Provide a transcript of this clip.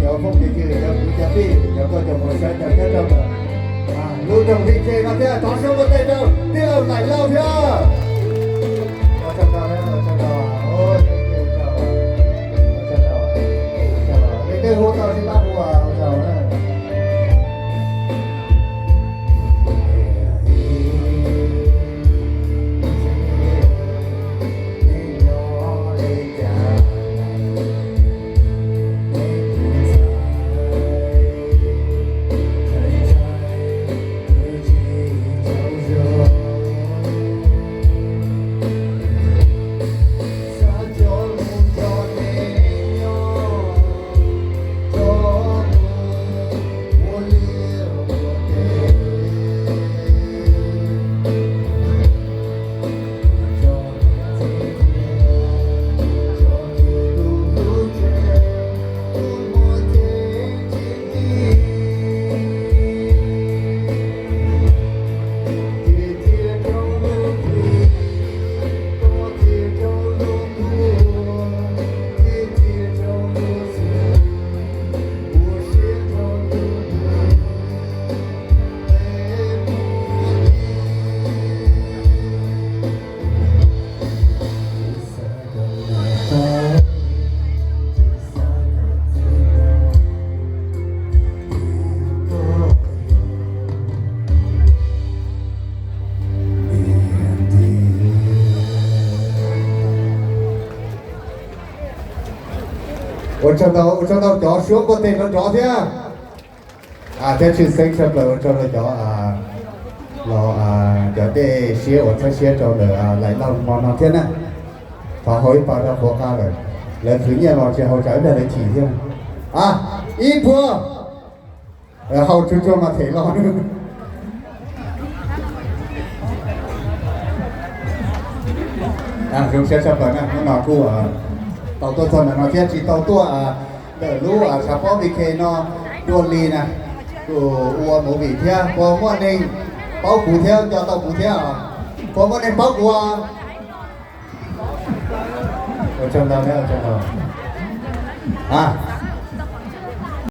Cov phooj cov ywg, cov kwv cov tij, cov nkauj cov muam, sawv daws nyob rau ntawm lub rooj vij tseg no thiab, thov suab npuaj teg rau tij laug Laim Lauj thiab. Ua tsaug ntau, ua tsaug ntau, ua tsaug ntau, ua tsaug ntau. Leej twg hu tau tsis tau hu, ua tsaug na. Ua tsaug ntau, ua tsaug ntau cov suab npuaj teg nrov nrov thiab. Thiab tshwj xeeb tshaj plaws ua tsaug rau cov los cov dej siab uas txhawb siab rau ntawm Laim Lauj hmo no thiab na. Thov hau ib pas rau qhuav qab lawm, lawv khwv nyiaj los tsis haus tsawv ib pliag lawv chim thiab. Ib puas, haus tsuag tsuag mas them los. Zoo siab tshaj plaws na, hnub no kuj tau tuaj txog ntawm no thiab tsis tau tuaj ntawm lub tshav pob V K no dua li na, kuj ua movie thiab. Puas muaj neeg paub kuv thiab nco tau kuv thiab? Puas muaj neeg paub kuv? Ua tsaug ntau, ua tsaug ntau.